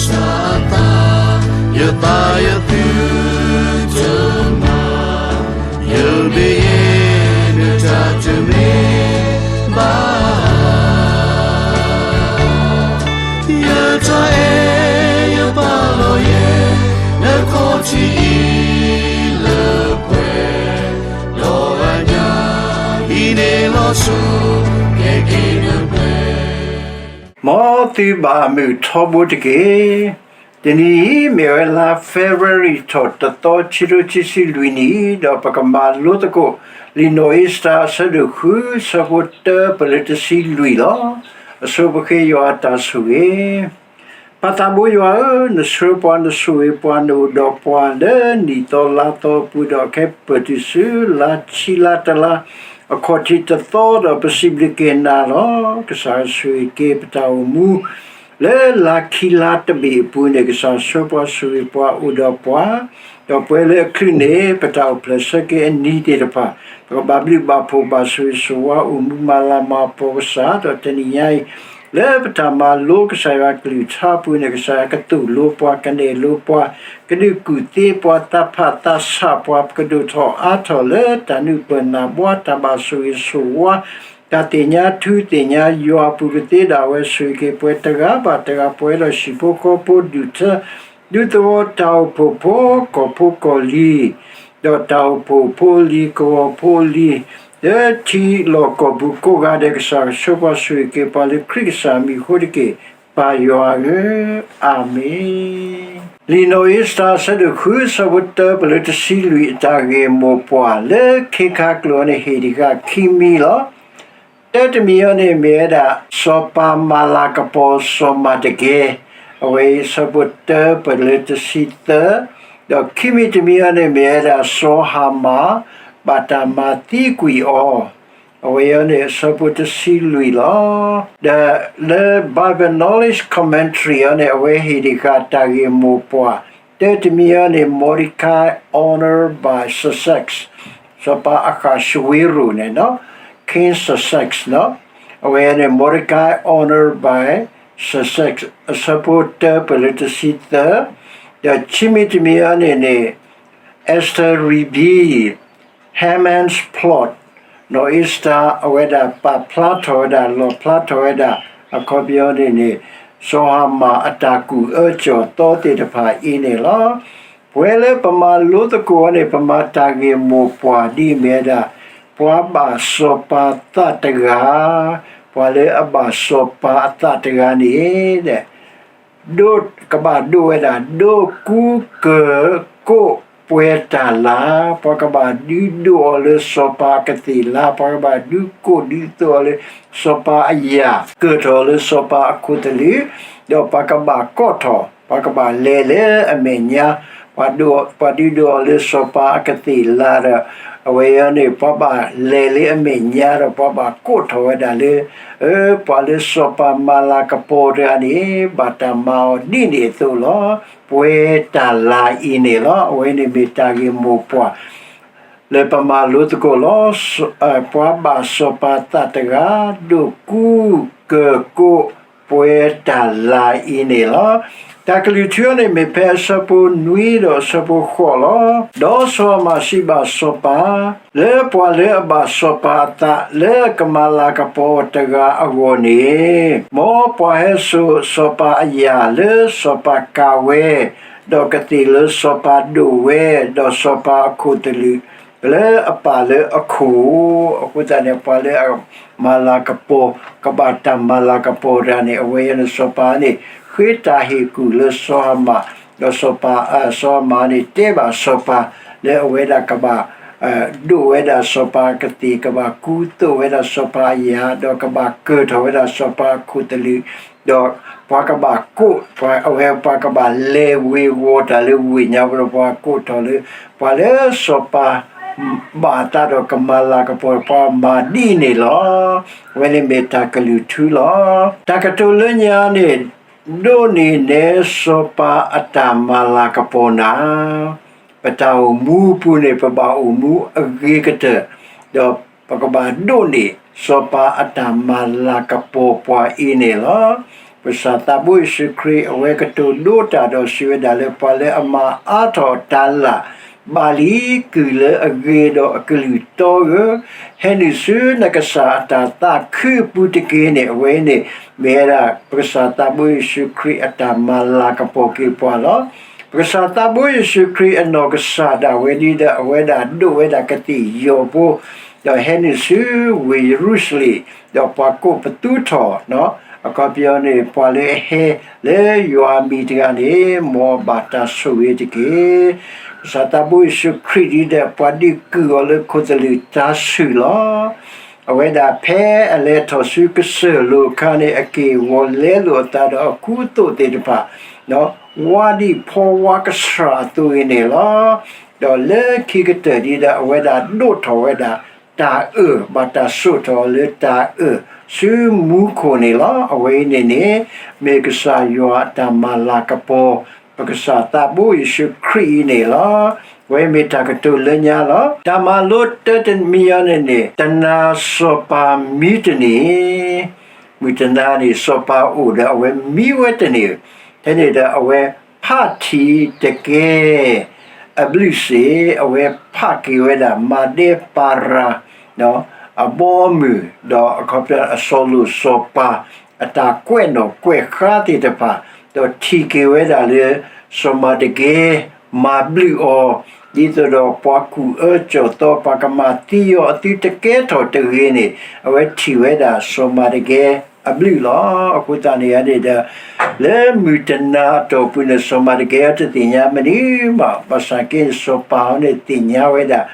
စၢ်အသး, ယသးယသုတမၤ, ယမ့ၢ်ယဲဒၣ်တၢ်တမ့ၢ်ဘၣ်, ယတၢ်အဲၣ်ယပာ်လီၤယဲ, နခီၣ်ထံးအံၤလၢပှဲၤ, ဒီးအညၣ်အံၤန့ၣ်လီၤစိၤ, ကဲက့ၤနပှဲၤ မ်သုဘၣ်မုာ်ထီဘိတက့ၢ်. တနံၤအံၤ မ့ၢ်ဝဲလါ February ထီၣ်တသီ ခံကထိခံဆံလွံၢ်နံၣ်, ဒီးပကမၤလိသကိး လံာ်နီၣ်အ့စတၢၤ အဆၢဒိၣ်ဃု ဆၢဖိတၢပလၢတဆံလွံၢ်လီၤ. အဆိပဃ့ယွၤအတၢ်ဆိၣ်ဂ့ၤ ပၢ်သးဘိယွၤဧၢ, နဆှၢပှၤ နဆိၣ်ဂ့ၤပှၤ နအိၣ်ဒီးပှၤလၢနံၣ်သီလါသီအပူၤဒီး ခဲပၢၢ်တုၤဆူလါဆံလါတလါ အခီၣ်ထံးတသီဒီး ပစံးဘျုးက့ၤနၤလီၤ. ကစၢ်ယွၤဆိၣ်ဂ့ၤက့ၤပတၢ်အိၣ်မူ လၢလါခံလါတဘ့ၣ်အပူၤန့ၣ် ကစၢ်ယွၤဆှၢပှၤဆိၣ်ဂ့ၤပှၤအိၣ်ဒီးပှၤ, ဒီးပှဲၤလၢအချုးန့ၣ် ပတၢ်အိၣ်ဖျဲၣ်ဆၢက့ၤအနံၤသ့ၣ်တဖၣ် ပကဘၣ်ဘျုးဘၣ်ဖှိၣ်ဘၣ်ဆိၣ်ဂ့ၤဆိၣ်ဝါ အိၣ်မူမၤလၤမၤကပီၤကစၢ်, ဒီးတနံၤညါအံၤ လၢပတၢ်မၤလိကစၢ်ယွၤအကလုၢ်ကထါအပူၤန့ၣ် ကစၢ်ယွၤကသိၣ်လိပှၤ ကနဲၣ်လိပှၤ ကဒုးကူၣ်သ့ပှၤ သးဖးသးဆးပှၤ ပကဒိၣ်ထီၣ်အါထီၣ်လၢတၢ်နုာ်ပၢၢ်နၢ်ဘှါ တၢ်ဘၣ်ဆိၣ်ဂ့ၤဆိၣ်ဝါ တၢ်သ့ၣ်ညါထူသ့ၣ်ညါယွၤအပူၤကသ့ဒၣ်ဝဲ ဆိၣ်ဂ့ၤက့ၤပှၤတဂၤဘၣ်တဂၤ ပဝဲဒီးဟံၣ်ဖိဃီဖိ ဒူၣ်ထၢ ဒူသဝီ တၢ်အိၣ်ဖှိၣ်ဖိ ကီၢ်ဖိကီၢ်လံၤ ဒီးတၢ်အိၣ်ဖှိၣ်ဖိအလံၤ ကဝီၤဖိအလံၤ လၢထံလီၢ်ကီၢ်ပူၤကိးဂၤဒဲး ကစၢ်ယွၤဆိၣ်ဂ့ၤပှၤ ဆိၣ်ဂ့ၤပှၤလၢခရံာ်ကစၢ်အမံၤအဃိတက့ၢ်. ပၢ်ယွၤဧၢ, အၤမ့ၣ်. လံာ်နီၣ်အ့စတၢၤ အဆၢဒိၣ်ဃု ဆၢဖိတၢပလၢတဆံလွံၢ် အတၢ်ဂ့ၢ်မိၢ်ပှၢ် လၢခ့ခါကျိာ်န့ၣ် ဟ့ၣ်တဂၤခံမံၤလီၤ. တၢတမံၤအံၤန့ၣ်မ့ၢ်ဝဲဒၣ် စီၤပၤမၤလၤကပီၤစီၤမၤတကဲ, အဝဲအံၤ အဆၢဖိတၢပလၢတဆံသၢ, ဒီးခံမံၤတမံၤအံၤန့ၣ်မ့ၢ်ဝဲဒၣ် စီၤဟၤမၣ် ဘၣ်တၢ်မၤသံကွံာ်အီၤ, အဝဲအံၤန့ၣ် အဆၢဖိတဆံလွံၢ်လီၤ. ဒီးလၢ Bible Knowledge Commentary အံၤန့ၣ် အဝဲဟ့ၣ်တဂၤတၢ်ဂ့ၢ်မိၢ်ပှၢ် တၢတမံၤအံၤန့ၣ် Mordecai honored by Sussex, စီၤပၤအဃးၡဝ့ရိၤန့ၣ် King Sussex အဝဲန့ၣ် Mordecai honored by Sussex အဆၢဖိတၢပလၢတဆံသၢ, ဒီးခံမံၤတမံၤအံၤန့ၣ်န့ၣ် Esther revealed Haman's plot, နီၣ်အ့စတၢၤ အဝဲဒၣ်ပာ်ဖျါထီၣ်ဝဲဒၣ် လီၣ်ဖျါထီၣ်ဝဲဒၣ် အခီပညီန့ၣ်န့ၣ် စီၤဟၤမၣ်အတၢ်ကူၣ်အၢကၠီၣ်သီသ့ၣ်တဖၣ်အံၤန့ၣ်လီၤ. ပဝဲလၢပမၤလိသကိးအံၤန့ၣ် ပမၤတၢ်ဂ့ၢ်မိၢ်ပှၢ်ဒ်အမ့ၢ်ဝဲဒၣ် ပှၤဘၣ်စီၤပၤသးတဂၤ, ပှၤလၢအဘၣ်စီၤပၤအသးတဂၤန့ၣ် ဒိး ကဘၣ်ဒိးဝဲဒၣ် ဒိးကူကၢၢ်ကိးပှဲၤတၢ်လၤ, ပှၤကဘၣ်ဒုးဒိးအီၤလၢစီၤပၤအကသ့ၣ်လၤ, ပှၤကဘၣ်ဒုးကိးဒုးသိးအီၤလၢစီၤပၤအယၤ, ကၢၢ်ထီၣ်လၢစီၤပၤအခိၣ်သလုး, ဒီးပှၤကဘၣ်ကိးထီၣ်, ပှၤကဘၣ်လဲၤလၢအမဲာ်ညါ, ပှၤဒုး ပှၤဒုးဒိးအီၤလၢစီၤပၤအကသ့ၣ်လၤဒီး အဝဲအံၤန့ၣ် ပှၤဘၣ်လဲၤလၢအမဲာ်ညါဒီး ပှၤဘၣ်ကိးထီၣ်ဝဲဒၣ်လၢ ပှၤလၢစီၤပၤမၤလၤကပီၤတဂၤန့ၣ် ဘၣ်တၢ်မၤအီၤဒ်န့ၣ်အသိးလီၤ. ပှဲၤတၢ်လၤအံၤန့ၣ်လီၤ. အဝဲန့ၣ်မ့ၢ်တၢ်ဂ့ၢ်မိၢ်ပှၢ် လၢပမၤလိသကိးလီၤ. ပှၤဘၣ်စီၤပၤသးတဂၤ ဒိးကူကၢၢ်ကိးပှဲၤတၢ်လၤအံၤန့ၣ်လီၤ. တၢ်ကလုၢ်ထူန့ၣ်မ့ၢ်ဖဲအဆၢဖိနွံဒီးအဆၢဖိဃိးလီၤ. ဒီးစီၤဟၤမၣ်စံးဘၣ်စီၤပၤ, လၢပှၤလၢအဘၣ်စီၤပၤအသး လၢအကမၤလၤကပီၤတဂၤအဂီၢ်န့ၣ်, မ်ပှၤဟဲစိာ်စီၤပၤအယၤလၢစီၤပၤကၤဝဲ, ဒီးကသ့ၣ်လၢစီၤပၤဒိးဝဲ, ဒီးစီၤပၤအခိၣ်သလုး လၢအပာ်လၢအခိၣ်, အဃိသတးန့ၣ် ပှၤလၢအမၤလၤကပီၤ ကဘၣ်တၢ်မၤလၤကပီၤတဂၤန့ၣ် အဝဲအံၤန့ၣ် စီၤပၤန့ၣ် ဃ့တၢ်ဟ့ၣ်ကူၣ်လၢစီၤဟၤမၣ်, ဒီးစီၤပၤ စီၤဟၤမၣ်န့ၣ် တဲဘၣ်စီၤပၤ လၢအဝဲဒၣ်ကဘၣ် ဒိးဝဲဒၣ်စီၤပၤအကသ့ၣ်, ကဘၣ်ကူသိးဝဲဒၣ်စီၤပၤအယၤ, ဒီးကဘၣ်ကၢၢ်ထီၣ်ဝဲဒၣ်စီၤပၤအခိၣ်သလုး, ဒီးပှၤကဘၣ်ကိး, အဝဲပှၤကဘၣ်လဲၤဝ့ၤဝီၤတၢ်လၢဝ့ၢ်ညါပူၤဒီး ပှၤကိးထီၣ်လၢ ပှၤလၢစီၤပၤ ဘၣ်အသးဒီးကမၤလၤကပီၤ ပှၤမၤဒ်န့ၣ်လီၤ. အဝဲန့ၣ်မ့ၢ်တၢ်ကလုၢ်ထူလီၤ. တၢ်ကတိၤလၢညါန့ၣ် ဒိးန့ၢ်နဲစီၤပၤအတၢ်မၤလၤကပီၤနၤ, ပတၢ်အိၣ်မူအပူၤန့ၣ် ပဘၣ်အိၣ်မူအဂ့ၤကတၢၢ်, ဒီးပကဘၣ်ဒိးန့ၢ်စီၤပၤအတၢ်မၤလၤကပီၤပှၤအံၤန့ၣ်လီၤ. ပကစၢ်သးဘိယ့ၣ်ၡူးခရံာ် အဝဲကတိၤဒိတၢ်ဒီးစံးဝဲဒၣ်လၢ ပှၤလၢအမၤအါထီၣ်တၢ်လၢ်ဘၣ်လံ, ကုၢ်လၢအဂ့ၤဒီးအကလုၢ်တီဧၢ, ဟဲနုာ်ဆူနကစၢ်အတၢ်သးခုအပူၤတက့ၢ်န့ၣ်, အဝဲန့ၣ် မ့ၢ်ဝဲဒၣ် ပကစၢ်သးဘိယ့ၣ်ၡူးခရံာ်အတၢ်မၤလၤကပီၤက့ၤပှၤလီၤ. ပကစၢ်သးဘိယ့ၣ်ၡူးခရံာ်အနီၢ်ကစၢ်ဒၣ်ဝဲဒၣ်ဒီး အဝဲဒၣ်ဒိးဝဲဒၣ်ကသ့ၣ်ယီၤဖိ ဒီးဟဲနုာ်ဆူဝ့ၢ်ယရူၤၡလ့ၣ်, ဒီးပှၤကိးပသူထီၣ်, အခီပညီန့ၣ် ပှၤလၢအဟဲလၢယွၤအမံၤတဂၤန့ၣ် မ်အဘၣ်တၢ်ဆိၣ်ဂ့ၤတက့ၢ်. ကစၢ်သးဘိယ့ၣ်ၡူးခရံာ်ဒ်ဒီး ပှၤဒုးကုၢ်အီၤလၢခိၣ်သလုးတၤဆှုၣ်လီၤ. အဝဲဒၣ်ဖဲအလဲၤထီၣ်ဆူကစၢၢ်လိၤအခါန့ၣ် အက့ၢ်အဂီၤလဲလိာ်အသးဒီးအကူအသိးသ့ၣ်တဖၣ်, ဝါဒံၣ်ဖီဝါကစှၤအသိးအံၤန့ၣ်လီၤ. ဒီးလၢခံကတၢၢ်ဒ်ဒီး အဝဲဒၣ်ဒိးထီၣ်ဝဲဒၣ်တၢ်အၢၣ်, ဘၣ်တၢ်စိာ်ထီၣ်အီၤလၢတၢ်အၢၣ်ဆူမူခိၣ်န့ၣ်လီၤ. အဝဲအံၤန့ၣ်န့ၣ် မ့ၢ်ကစၢ်ယွၤအတၢ်မၤလၤကပီၤ ပကစၢ်သးဘိယ့ၣ်ၡူးခရံာ်အံၤန့ၣ်လီၤ. အဝဲမ့ၢ်တၢ်ကတိၤလၢညါလီၤ. တၢ်မၤလိတၢတမံၤအံၤန့ၣ်န့ၣ် တနၤစီၤပၤမံတန့ၢ်, မုၢ်တနၤန့ၣ် စီၤပၤအိၣ်ဒီးအဝဲမံဝဲတန့ၢ်, ဖဲန့ၣ်ဒီးအဝဲဖးထံၣ်တကဲအဘျုးစ့ၢ်, အဝဲဖးက့ၤဝဲဒၣ်မၤဒဲပၤရၤ အဘီအမုၢ် ဒီးအခီပညီအစီၤလိၣ်စီၤပၤ အတၢ်ကွဲးနီၣ်ကွဲးဃါသ့ၣ်တဖၣ်, ဒီးထံၣ်က့ၤဝဲဒၣ်လၢ စီၤမၤတကဲ မၤဘျုးအီၤ, ဒ်သိးဒီးပှၤကူၣ်အၢကၠီၣ်သီ ပှၤကမၤသံအီၤအသုတကဲထီၣ်တဂ့ၤန့ၣ် အဝဲထံၣ်ဝဲဒၣ်စီၤမၤတကဲအဘျုးလီၤ. အဃိသတးန့ၣ်န့ၣ်ဒီး လၢမုၢ်တနၤအတီၢ်ပူၤန့ၣ် စီၤမၤတကဲတသ့ၣ်ညါမနုၤမး, ဘၣ်ဆၣ်က့ စီၤပၤအံၤန့ၣ်သ့ၣ်ညါဝဲဒၣ်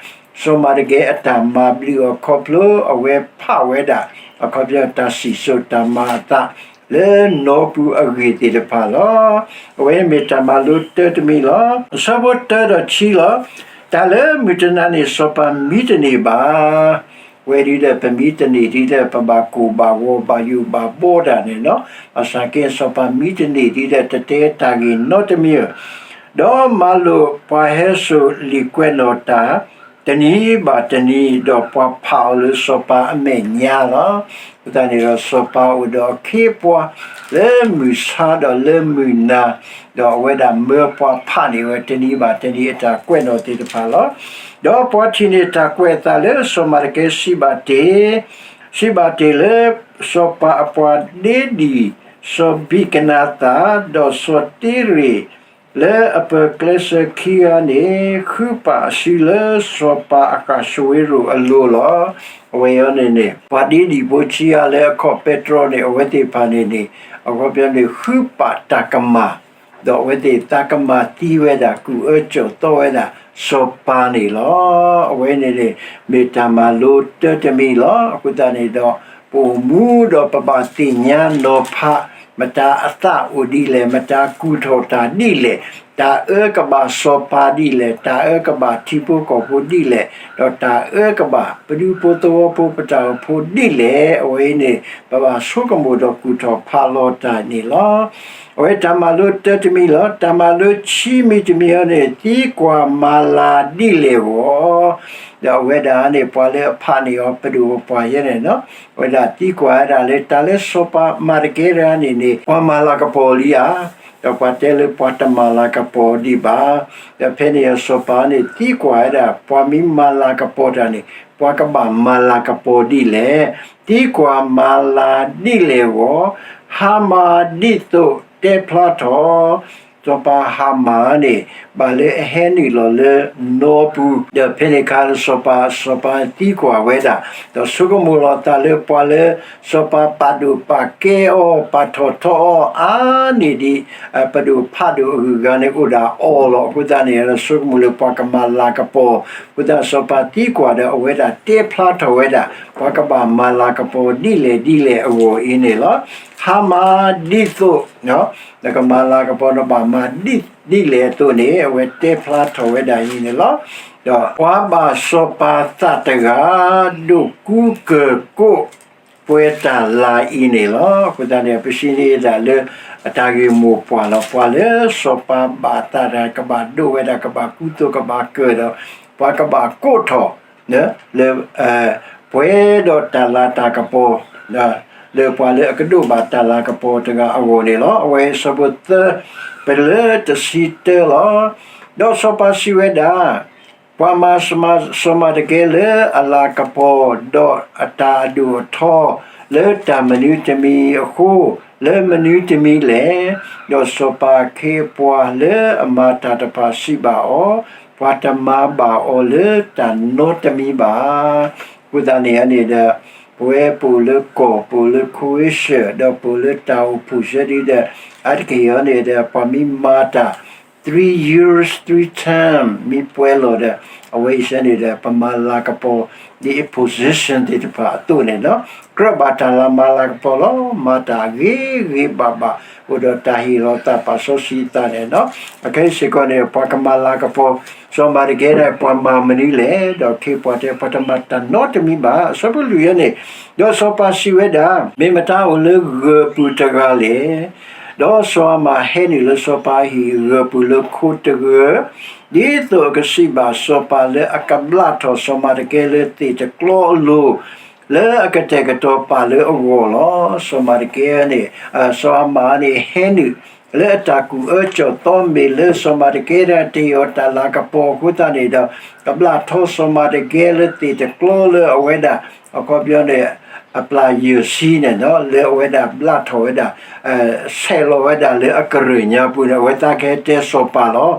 စီၤမၤတကဲအတၢ်မၤဘျုးအီၤခီဖျိအဝဲဖးဝဲဒၣ် အခီပညီတၢ်စံၣ်စိၤတၢ်မၤအသး လၢနီပူၤအဂ့ၢ်သ့ၣ်တဖၣ်လီၤ. အဝဲမ့ၢ်တၢ်မၤလိတၢတမံၤလီၤ. အဆၢဖိတၢဒီးခံလီၤ. တၢ်လၢမုၢ်တနၤန့ၣ် စီၤပၤမံတန့ၢ်ဘၣ်. ဝဲဒ်ဒီးပမံတန့ၢ်ဒ်ဒီး ပဘၣ်ကိၢ်ဘၣ်ဂီၤဘၣ်ယိၣ်ဘၣ်ဘီတၢ်န့ၣ်လီၤ. ဘၣ်ဆၣ်က့ စီၤပၤမံတန့ၢ်ဒ်ဒီး တတဲတၢ်ဂ့ၢ်နီတမံၤဧိၤ, ဒီးမၤလိာ်ပှၤဟဲစိာ်လံာ်ကွဲးနီၣ်တၢ် တနံၤဘၣ်တနံၤ, ဒီးပှၤဖးအီၤလၢစီၤပၤအမဲာ်ညါလီၤ. အဃိသတးန့ၣ်ဒီး စီၤပၤအိၣ်ဒီးအခ့အပှၤ လၢမုၢ်ဆါဒီးလၢမုၢ်နၤ, ဒီးအဝဲဒၣ်မၢပှၤဖးန့ၢ်ဝဲတနံၤဘၣ်တနံၤအတၢ်ကွဲးနီၣ်သ့ၣ်တဖၣ်လီၤ. ဒီးပှၤထံၣ်န့ၢ်တၢ်ကွဲးအသးလၢ စီၤမၤတကဲစံးဘၣ်တ့ၢ်, စံးဘၣ်တ့ၢ်လၢ စီၤပၤအပှၤဒ့ဒံၣ်, စီၤဘံကနၤသၣ်, ဒီးစီၤတ့ရ့ၣ် လၢအပၢၤကျဲစၢၤခံဂၤန့ၣ် ဃုပာ်အစုလၢစီၤပၤအဃၣ်ၡဝ့ရိၣ်အလိၤလီၤ. အဝဲအံၤန့ၣ်န့ၣ် ပှၤဒ့ဒံၣ်ဖိခံဂၤလၢအခီၣ်ပဲတြီန့ၣ် အဝဲသ့ၣ်တဖၣ်န့ၣ်န့ၣ် အခီပညီန့ၣ် ဃုပာ်တၢ်ကမၣ်, ဒီးအဝဲသ့ၣ်သးကမၣ်သံဝဲဒၣ် ကူၣ်အၢကၠီၣ်သီဝဲဒၣ်စီၤပၤန့ၣ်လီၤ. အဝဲန့ၣ်န့ၣ် မ့ၢ်တၢ်မၤလိတၢတမံၤလီၤ. အဃိသတးန့ၣ်ဒီး ပအိၣ်မူဒီးပဘၣ်သ့ၣ်ညါနီၤဖး မတၤအသးအိၣ်ဒ်လဲၣ်, မတၤကူၣ်ထီၣ်တၢ်ဒ်လဲၣ်, တၢ်အၢကဘၣ်စီၤပၤဒ်လဲၣ်, တၢ်အၢကဘၣ်ထံဖိကီၢ်ဖိဒ်လဲၣ်, ဒီးတၢ်အၢကဘၣ်ပဒူဖိသဝီဖိပတၢ်အိၣ်ဖှိၣ်ဒ်လဲၣ်, အဝဲအံၤန့ၣ် ပဘၣ်ဆိကမိၣ်ဒီးကူၣ်ထီၣ်ဖးလီၤတၢ်န့ၣ်လီၤ. အဝဲတၢ်မၤလိတၢတမံၤလီၤ. တၢ်မၤလိခံမံၤတမံၤအံၤန့ၣ် သံကွၢ်မၤလၤဒ်လဲၣ်အဂီၢ်, ဒီးအဝဲဒၣ်န့ၣ် ပှၤလၢအဖးန့ၢ်အီၤ ပဒိၣ်ပှၤယဲန့ၣ်လီၤ. အဝဲဒၣ်သံကွၢ်ဝဲဒၣ်လၢ တၢ်လၢစီၤပၤမၤတကဲတဂၤန့ၣ်န့ၣ် ပှၤမၤလၤကပီၤလံဧါ, ဒီးပှၤတဲလၢပှၤတမၤလၤကပီၤဒံးဘၣ်. ဒီးဖဲန့ၣ်စီၤပၤန့ၣ်သံကွၢ်ဝဲဒၣ် ပှၤမ့ၢ်မၤလၤကပီၤတၢ်န့ၣ် ပှၤကဘၣ်မၤလၤကပီၤဒ်လဲၣ်. သံကွၢ်မၤလၤဒ်လဲၣ်အဂီၢ်, ဟါမၤဒ်သိးတဲဖျါထီၣ်, စီၤပၤဟါမၤန့ၣ် ဘၣ်လၢအဟဲနုာ်လီၤလၢနီပူၤ, ဒီးဖဲန့ၣ်အခါ စီၤပၤ စီၤပၤသံကွၢ်ဝဲဒၣ်, ဒီးဆိကမိၣ်လီၤသးလၢပှၤလၢ စီၤပၤပာ်ဒိၣ်ပာ်ကဲအီၤ ပာ်ထီၣ်ထီအီၤအါန့ၢ်ဒံး ပဒိၣ်ဖးဒိၣ်အဂုၤအဂၤန့ၣ် အိၣ်ဒၣ်အီၤလီၤ. အဃိသတးန့ၣ် ဆိကမိၣ်လၢပှၤကမၤလၤကပီၤ, အဃိသတးစီၤပၤသံကွၢ်ဒီး အဝဲဒၣ်တဲဖျါထီၣ်ဝဲဒၣ် ပှၤကဘၣ်မၤလၤကပီၤဒ်လဲၣ်ဒ်လဲၣ်အဂီၢ်အံၤန့ၣ်လီၤ. ဟါမၤဒ်သိး နကမၤလၤကပီၤ နဘၣ်မၤဒ်လဲၣ်အသိးန့ၣ် အဝဲတဲဖျါထီၣ်ဝဲဒၣ်အံၤန့ၣ်လီၤ. ဒီးပှၤဘၣ်စီၤပၤသးတဂၤ ဒိးကူကၢၢ်ကိးပှဲၤတၢ်လၢအံၤန့ၣ်လီၤ. အဃိသတးန့ၣ် ပစံးန့ၢ်ဒၣ်လၢ အတၢ်ဂ့ၢ်မိၢ်ပှၢ်လီၤ. ပှၤလၢစီၤပၤဘၣ်သးတဂၤ ကဘၣ်ဒိးဝဲဒၣ် ကဘၣ်ကူသိးကဘၣ်ကၢၢ်ဒီး ပှၤကဘၣ်ကိးထီၣ် လၢ ပှဲၤဒီးတၢ်လၤတၢ်ကပီၤ လၢ လၢပှၤလၢအကဒိးဘၣ်တၢ်လၤကပီၤတဂၤအဂီၢ်န့ၣ်လီၤ. အဝဲအံၤဆၢဖိသၢ ပလၢတဆံတၢလီၤ. ဒီးစီၤပၤစံးဝဲဒၣ်, ပှၤမၤစီၤမၤတကဲလၢအလၤကပီၤ, ဒီးအတၢ်အဒိၣ်အထီ လၢတၢ်မနုၤတမံၤအဃိ, လၢမနုၤတမံၤလဲၣ်. ဒီးစီၤပၤအခ့အပှၤလၢအမၤတၢ်တဖၣ်စံးဘၣ်အီၤ, ပှၤတမၤဘၣ်အီၤလၢတၢ်နီတမံၤဘၣ်. အဃိသတးန့ၣ်န့ၣ်ဒီး ပဝဲပအိၣ်လၢကီၢ် ပအိၣ်လၢ convention ဒီးပအိၣ်လၢတၢ်အိၣ်ဖှိၣ်စဲဒ်ဒီး အါတက့ၢ်အံၤန့ၣ်ဒီး ပှၤမ့ၢ်မၤတၢ် three years three term မ့ၢ်ပှဲၤလီၤဒီး အဝဲအံၤစဲန့ၣ်ဒီး ပမၤလၤကပီၤ ဒ်အ position သ့ၣ်တဖၣ်အသိးန့ၣ်လီၤ. ကြၢးဘၣ်တၢ်လၤမၤလၤကပီၤလီၤ. မၤတၢ်ဂ့ၤဂ့ၤဘၣ်ဘၣ် အိၣ်ဒီးတၢ်ဟ့ၣ်လီၤသးပာ်စီဆှံအသးန့ၣ်လီၤ. အခဲအံၤစ့ၢ်ကီးန့ၣ် ပှၤကမၤလၤကပီၤ စီၤမၤတကဲဒၣ် ပှၤမၤမနုၤလဲၣ်. ဒီးအခ့အပှၤတဲ ပှၤတမၤတၢ်နီတမံၤဘၣ်. အဆၢဖိလွံၢ်အံၤန့ၣ်, ဒီးစီၤပၤစံးဝဲဒၣ်, မ့ၢ်မတၤအိၣ်လၢဂၢၢ်ပူၤတဂၤလဲၣ်. ဒီးစီၤအၤမၣ်ဟဲနုာ်လၢစီၤပၤအဟံၣ်ဂၢၢ်ပူၤလၢခိတဂၢၢ်, ဒ်သိးအကစံးဘၣ်စီၤပၤလၢအကဘျးထီၣ်စီၤမၤတကဲလၢသ့ၣ်တကျီအလိၤ လၢအကတဲာ်ကတီၤပာ်လၢအဂီၢ်လီၤ. စီၤမၤတကဲန့ၣ်, စီၤအၤမၣ်န့ၣ် ဟဲနုာ် လၢအတၢ်ကူၣ်အၢစီၣ်သီမ့ၢ်လၢစီၤမၤတကဲဒၣ်တ့ၢ်အီၤတၢ်လၤကပီၤအဃိသတးန့ၣ်ဒီး ကဘျးထီစီၤမၤတကဲလၢသ့ၣ်တကျီလၢအဝဲဒၣ် အခီပညီန့ၣ် အပျၢ်ယဲၢ်ဆံန့ၣ်ဒီး လၢအဝဲဒၣ်ဘျးထီၣ်ဝဲဒၣ် ဆဲးလီၤဝဲဒၣ်လၢအကရၢၢ်ညါပူၤန့ၣ် အဝဲသ့ၣ်ကဟဲတဲစီၤပၤလီၤ.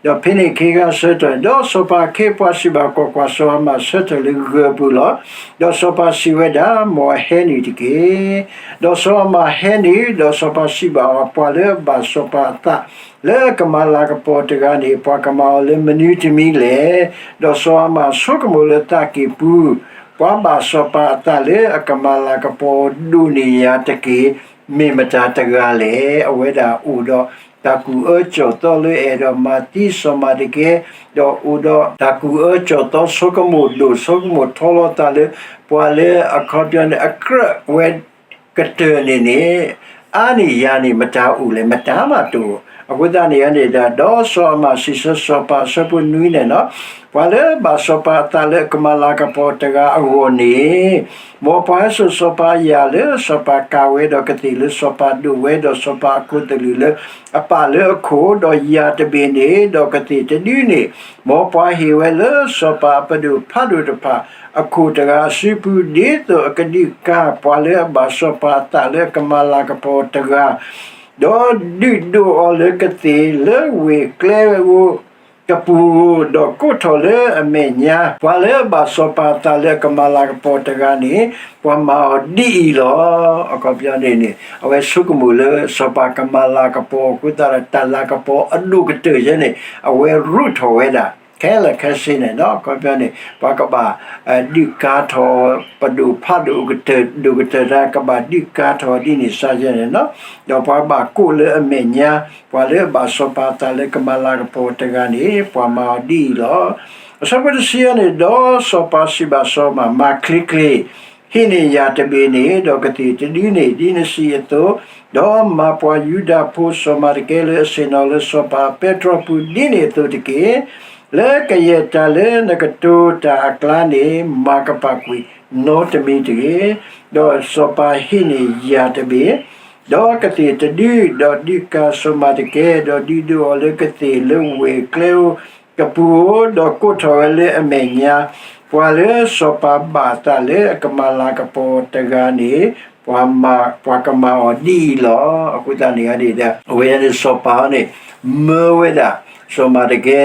ဒီးဖဲန့ၣ်အခ့အခါဆၢထၢၣ် ဒီးစီၤပၤအခ့အပှၤစံးဘၣ်ကွၢ်ကွၢ်, စီၤအၤမၣ်ဆၢထၢၣ်လၢဂၢၢ်ပူၤလီၤ. ဒီးစီၤပၤစံးဝဲဒၣ်, မ်အဟဲနုာ်တက့ၢ်. ဒီးစီၤအၤမၣ်ဟဲနုာ်, ဒီးစီၤပၤစံးဘၣ်အီၤ, ပှၤလၢအဘၣ်စီၤပၤအသး လၢအကမၤလၤကပီၤတဂၤန့ၣ် ပှၤကမၤအီၤလၢမနုၤတမံၤလဲၣ်. ဒီးစီၤအၤမၣ်ဆိကမိၣ်လၢသးကံၢ်ပူၤ, ပှၤဘၣ်စီၤပၤအသးလၢအကမၤလၤကပီၤဒိၣ်န့ၢ်ယၤတက့ၢ်, မ့ၢ်မတၤတဂၤလဲၣ်. အဝဲဒၣ်အိၣ်ဒီးတၢ်ကူၣ်အၢစီၣ်သီလၢအဲၣ်ဒိးမၤသံစီၤမၤတကဲ, ဒီးအိၣ်ဒီးတၢ်ကူၣ်အၢစီၣ်သီဆိကမိၣ်ဒိၣ်ဆိကမိၣ်ထီလီၤသးလၢ ပှၤလၢအခီပညီန့ၣ် အကြၢးဝဲ ကတၢၢ်န့ၣ်န့ၣ် အါန့ၢ်ယၤန့ၣ် မတၤအိၣ်လဲၣ်, မတၤမးတအိၣ်. အဃိသတးန့ၣ်န့ၣ်ဒီး ဒီးစီၤအၤမၣ်စံးဆၢစီၤပၤအဆၢဖိနွံန့ၣ်လီၤ, ပှၤလၢအဘၣ်စီၤပၤအသးလၢအကမၤလၤကပီၤတဂၤအဂီၢ်န့ၣ်, မ်ပှၤဟဲစိာ်စီၤပၤအယာ်လၢစီၤပၤကၤဝဲ, ဒီးကသ့ၣ်လၢစီၤပၤဒိးဝဲ, ဒီးစီၤပၤအခိၣ်သလုးလၢအပာ်လၢအခိၣ်, ဒီးယၤတဘ့ၣ်န့ၣ်, ဒီးကသ့ၣ်တဒုန့ၣ်, မ်ပှၤဟ့ၣ်ဝဲလၢစီၤပၤအပဒိၣ်ဖးဒိၣ်တဖၣ် အခိၣ်တဂၤအစုပူၤ, ဒ်သိးအကဒုးကါပှၤလၢအဘၣ်စီၤပၤအသးလၢအကမၤလၤကပီၤတဂၤ, ဒီးဒုးဒိးအီၤလၢကသ့ၣ်လၢဝ့ၢ်ကျဲဧိၤကပူၤဧိၤ, ဒီးကိးထီၣ်လၢအမဲာ်ညါ ပှၤလၢအဘၣ်စီၤပၤအသးလၢအကမၤလၤကပီၤတဂၤန့ၣ်, ပှၤမၤအီၤဒ်အံၤလီၤ. အခီပညီန့ၣ်န့ၣ် အဝဲဆိကမိၣ်လၢစီၤပၤကမၤလၤကပီၤအဃိသတးဒီး တၢ်လၤကပီၤအဒိၣ်ကတၢၢ်ယဲန့ၣ် အဝဲရူးထီၣ်ဝဲဒၣ် ခဲလၢာ်ခဲဆ့န့ၣ်လီၤ. အခီပညီန့ၣ် ပှၤကဘၣ် ဒုးကါထီၣ် ပဒိၣ်ဖးဒိၣ်ကတၢၢ် ဒိၣ်ကတၢၢ်တၢ် ကဘၣ်ဒုးကါထီၣ်ဒ်န့ၣ်စ့ၢ်ကီးန့ၣ်လီၤ. ဒီးပှၤဘၣ်ကိးလၢအမဲာ်ညါ ပှၤလၢအဘၣ်စီၤပၤအသးလၢကမၤလၤကပီၤတဂၤန့ၣ် ပှၤမၤအီၤဒ်အံၤလီၤ. အဆၢဖိတဆံန့ၣ်, ဒီးစီၤပၤစံးဘၣ်စီၤအၤမၣ်, မၤချ့ချ့, ဟံးန့ၢ်ယၤတဘ့ၣ်န့ၣ်, ဒီးကသ့ၣ်တဒုန့ၣ် ဒ်နစံးအသိး, ဒီးမၤပှၤယူဒၤဖိစီၤမၤတကဲလၢအဆ့ၣ်နီၤလၢစီၤပၤအပဲတြီပူၤဒ်န့ၣ်အသိးတက့ၢ်. လၢကယဲၢ်တၢ်လၢနကတိၤတၢ်အကျါန့ၣ် မၤကပာ်ကွံာ်နီတမံၤတဂ့ၤ. ဒီးစီၤပၤဟံးန့ၢ်ယၤတဘ့ၣ်, ဒီးကသ့ၣ်တဒု, ဒီးဒုးကါစီၤမၤတကဲ, ဒီးဒုးဒိးအီၤလၢကသ့ၣ်လၢဝ့ၢ်ကျဲဧိၤကပူၤဧိၤ, ဒီးကိးထီၣ်ဝဲလၢအမဲာ်ညါ, ပှၤလၢစီၤပၤဘၣ်အသးလၢအကမၤလၤကပီၤတဂၤန့ၣ် ပှၤမၤ, ပှၤကမၤအီၤဒ်အံၤလီၤ. အဃိသတးန့ၣ်ဒီး အဝဲန့ၣ်စီၤပၤန့ၣ် မၢဝဲဒၣ် စီၤမၤတကဲ,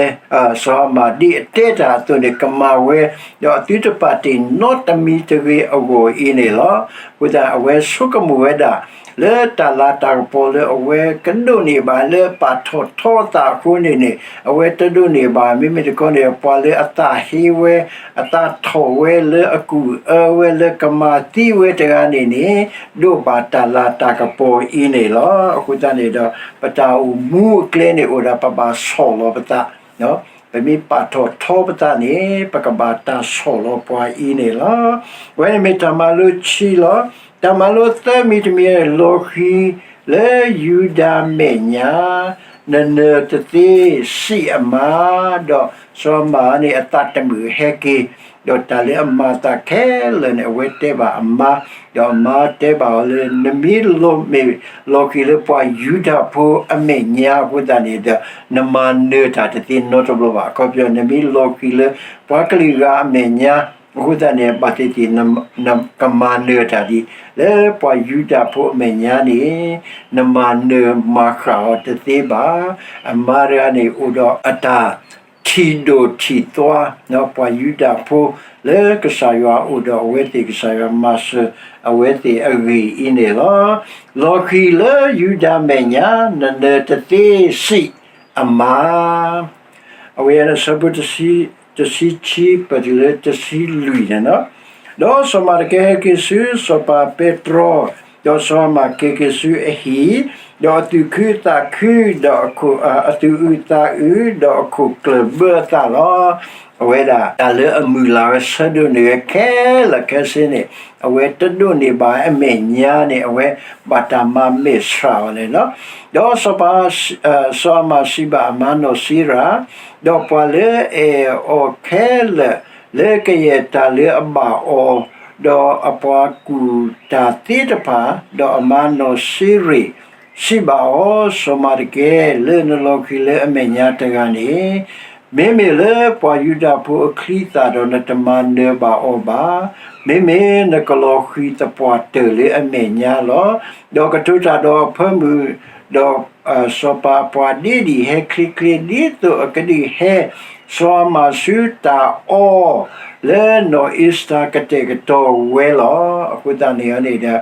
စီၤအၤမၣ်ဒ်အတဲတၢ်အသိးန့ၣ် ကမၤဝဲ, ဒီးအသုတပာ်တ့ၢ်နီတမံၤတဂ့ၤအဂီၢ်အံၤန့ၣ်လီၤ. အဃိသတး အဝဲဆိကမိၣ်ဝဲဒၣ် လၢတၢ်လၤတၢ်ကပီၤလၢအဝဲကဒိးန့ၢ်ဘၣ် လၢပာ်ထီၣ်ထီအသးအဃိန့ၣ်န့ၣ် အဝဲတဒိးန့ၢ်ဘၣ်. မ့မ့ၢ်တခီန့ၣ် ပှၤလၢအသးဟ့ဝဲ, အသးထီၣ်ဝဲ, လၢအကူၣ်အၢဝဲ, လၢကမၤသံဝဲတဂၤန့ၣ်န့ၣ် ဒိးဘၣ်တၢ်လၤတၢ်ကပီၤအံၤန့ၣ်လီၤ. အဃိသတးန့ၣ်ဒီး ပတၢ်အိၣ်မူအကျဲန့ၣ်အိၣ်ဒၣ် ပဘၣ်ဆီၣ်လီၤပသး, ပမ့ၢ်ပာ်ထီၣ်ထီပသးန့ၣ် ပကဘၣ်တၢ်ဆီၣ်လီၤပှၤအံၤန့ၣ်လီၤ. အဝဲန့ၣ်မ့ၢ်တၢ်မၤလိခံလီၤ. တၢ်မၤလိသၢမံၤတမံၤ လီၤဃံၤလၢယူဒၤမဲာ်ညါ, နနၢၤတသ့စံးအမါ, ဒီးစီၤမၤန့ၣ်အသးတမုာ်ဟဲက့ၤ, ဒီးတၢ်လၢအမၤအသးခဲလၢာ်န့ၣ် အဝဲတဲဘၣ်အမါ, ဒီးအမါတဲဘၣ်အီၤလၢ နမ့ၢ်လီၤမ့ၢ်လီၤဃံၤလၢပှၤယူဒၤဖိအမဲာ်ညါအဃိသတးန့ၣ်ဒီး နမၤနၢၤတၢ်တသ့နီတဘျီဘၣ်. အခီပညီ နမ့ၢ်လီၤဃံၤလၢပှၤကလုာ်ဂၤအမဲာ်ညါ အဃိသတးန့ၣ် ဘၣ်သ့ၣ်သ့ၣ် နကမၤနၢၤတၢ်ဒ် လၢပှၤယူဒၤဖိအမဲာ်ညါန့ၣ် နမၤနၢၤမၤဃၣ်အီၤတသ့ဘၣ်. အမါတဂၤန့ၣ် အိၣ်ဒီးအတၢ်ထံၣ်ဒိၣ်ထံၣ်သွါ ပှၤယူဒၤဖိလၢကစၢ်ယွၤအိၣ်ဒီးအဝဲသ့ၣ် ကစၢ်ယွၤမၤစၢၤအဝဲသ့ၣ်အဂ့ၢ်အံၤန့ၣ်လီၤ. လီၤဃံၤလၢယူဒၤမဲာ်ညါ နနၢၤတသ့စံးအမါ အဝဲအဆၢဖိ တဆံခံ ပတုၤလၢတဆံလွံၢ်န့ၣ်လီၤ. ဒီးစီၤမၤတကဲဟဲက့ၤဆူစီၤပၤပဲတြီ, ဒီးစီၤမၤက့ၤက့ၤဆူအဟံၣ်, ဒီးအသူၣ်ခုသးခု, ဒီးအသူၣ်အုးသးအုး, ဒီးအခိၣ်ကျၢၢ်ဘၢအသးလီၤ. အဝဲဒၣ်တၢ်လၢအမုၢ်လၢ်ဝဲဆၢဒိးန့ၢ်ဝဲခဲလၢာ်ခဲဆ့န့ၣ် အဝဲတဒိးန့ၢ်ဘၣ်အမဲာ်ညါန့ၣ် အဝဲဘၣ်တၢ်မၤမဲာ်ဆှးအီၤန့ၣ်လီၤ. ဒီးစီၤပၤ စီၤအၤမၣ်စံးဘၣ်အမါနီၢ်စံရၤ, ဒီးပှၤလၢအအဲၣ်အီၤခဲလၢာ် လၢကယဲၢ်တၢ်လၢအဘၣ်အီၤ, ဒီးအပှၤကူၣ်တၢ်သ့တဖၣ်, ဒီးအမါနီၢ်စံရၤ စံးဘၣ်အီၤ, စီၤမၤတကဲ လၢနလီၤဃံၤလၢအမဲာ်ညါတဂၤန့ၣ် မ့မ့ၢ်လၢပှၤယူဒၤဖိအချံအသၣ်ဒီး နတမၤနၢၤဘၣ်အီၤဘၣ်. မ့မ့ၢ်နကလီၤဃံၤသပှၢ်တၢၢ်လၢအမဲာ်ညါလီၤ. ဒီးကတိၤတၢ်ဒီးအဖၢမုၢ်, ဒီးစီၤပၤအပှၤဒ့ဒံၣ်ဟဲချ့ချ့ ဒ်သိးအကဒုးဟဲ စီၤအၤမၣ်ဆူတၢ်အီၣ် လၢနီၢ်အ့ၤစတၢၤကတဲာ်ကတီၤဝဲလီၤ. အဃိသတးန့ၣ်န့ၣ်ဒီး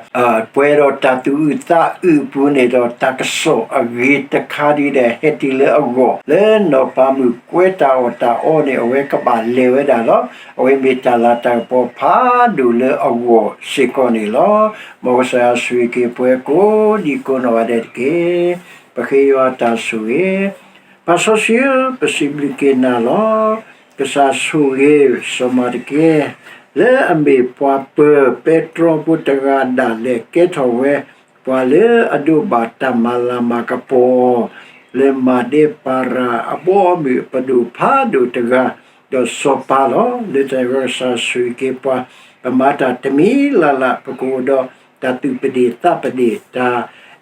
ပှဲၤဒီးတၢ်သူၣ်အုးသးအုးအပူၤန့ၣ်ဒီး တၢ်ကစီၣ်အဂ့ၤတခါဒ်ဒီး ဟဲတုၤလၢအဂီၢ် လၢနီၢ်ပၤမုၣ်ကွဲးတၢ်အီၣ်တၢ်အီန့ၣ် အဝဲကဘၣ်လဲၤဝဲဒၣ်လီၤ. အဝဲမ့ၢ်တၢ်လၤတၢ်ကပီၤဖးဒိၣ်လၢအဂီၢ်စ့ၢ်ကီးန့ၣ်လီၤ. မ်ကစၢ်ယွၤဆိၣ်ဂ့ၤက့ၤပှၤကိးဒံကိးနီၢ်ဂၤဒဲးတက့ၢ်. ပဃ့ယွၤတၢ်ဆိၣ်ဂ့ၤ ပၢ်စီဆှံဧၢ, ပစံးဘျုးက့ၤနၤလီၤ. ကစၢ်ဆိၣ်ဂ့ၤစီၤမၤတကဲ လၢအမ့ၢ်ပှၤပၢၤပဲတြီဖိတဂၤဒၣ်လဲာ် ကဲထီၣ်ဝဲ ပှၤလၢအဒိးဘၣ်တၢ်မၤလၤမၤကပီၤ လၢမၤဒဲပၤရၤအဘီအမုၢ်အပဒိၣ်ဖးဒိၣ်တဂၤ, ဒီးစီၤပၤလီၤ. လၢတၢ်န့ၣ်အဃိ ကစၢ်ဆိၣ်ဂ့ၤက့ၤပှၤ, ပမၤတၢ်တမံၤလၢ်လၢ် ပကအိၣ်ဒီးတၢ်သူၣ်ပဒ့ၣ်သးပဒ့ၣ် တၢ်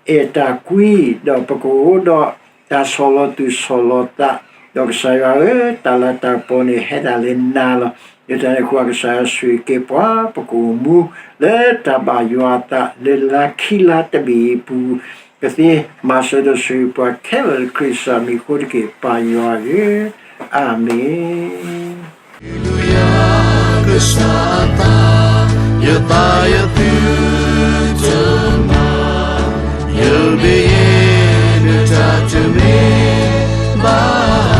အဲၣ်တၢ်ကွံ, ဒီးပကအိၣ်ဒီးတၢ်ဆီၣ်လီၤသူၣ်ဆီၣ်လီၤသး, ဒီးကစၢ်ယွၤဧၢ, တၢ်လၤတၢ်ကပီၤန့ၣ် ဟဲဒၣ်လၢနၤလီၤ. လၢတၢ်န့ၣ်အဃိ ကစၢ်ယွၤဆိၣ်ဂ့ၤက့ၤပှၤ, ပကအိၣ်မူလၢတၢ်ဘၣ်ယွၤအသး လၢလါခံလါတဘ့ၣ်အံၤအပူၤ, ကသ့မၤစၢၤဒီးဆိၣ်ဂ့ၤပှၤခဲလၢာ်လၢခရံာ်ကစၢ်မံၤအဃိတက့ၢ်, ပၢ်ယွၤဧၢ, အၤမ့ၣ်. Hallelujah, ကစၢ်အသး, ယသးယသုတမၤ, ယမ့ၢ်ယဲ နတၢ်တမ့ၢ်ဘၣ်.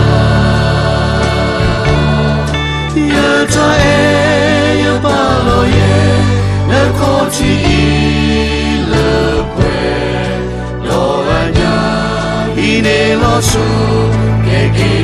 ယတၢ်အဲၣ်ယပာ်လီၤယဲ, နခီၣ်ထံးအံၤလၢပှဲၤ, ဒီးအညၣ် ဟံးန့ၢ်လီၤဆိ, ကဲက့ၤ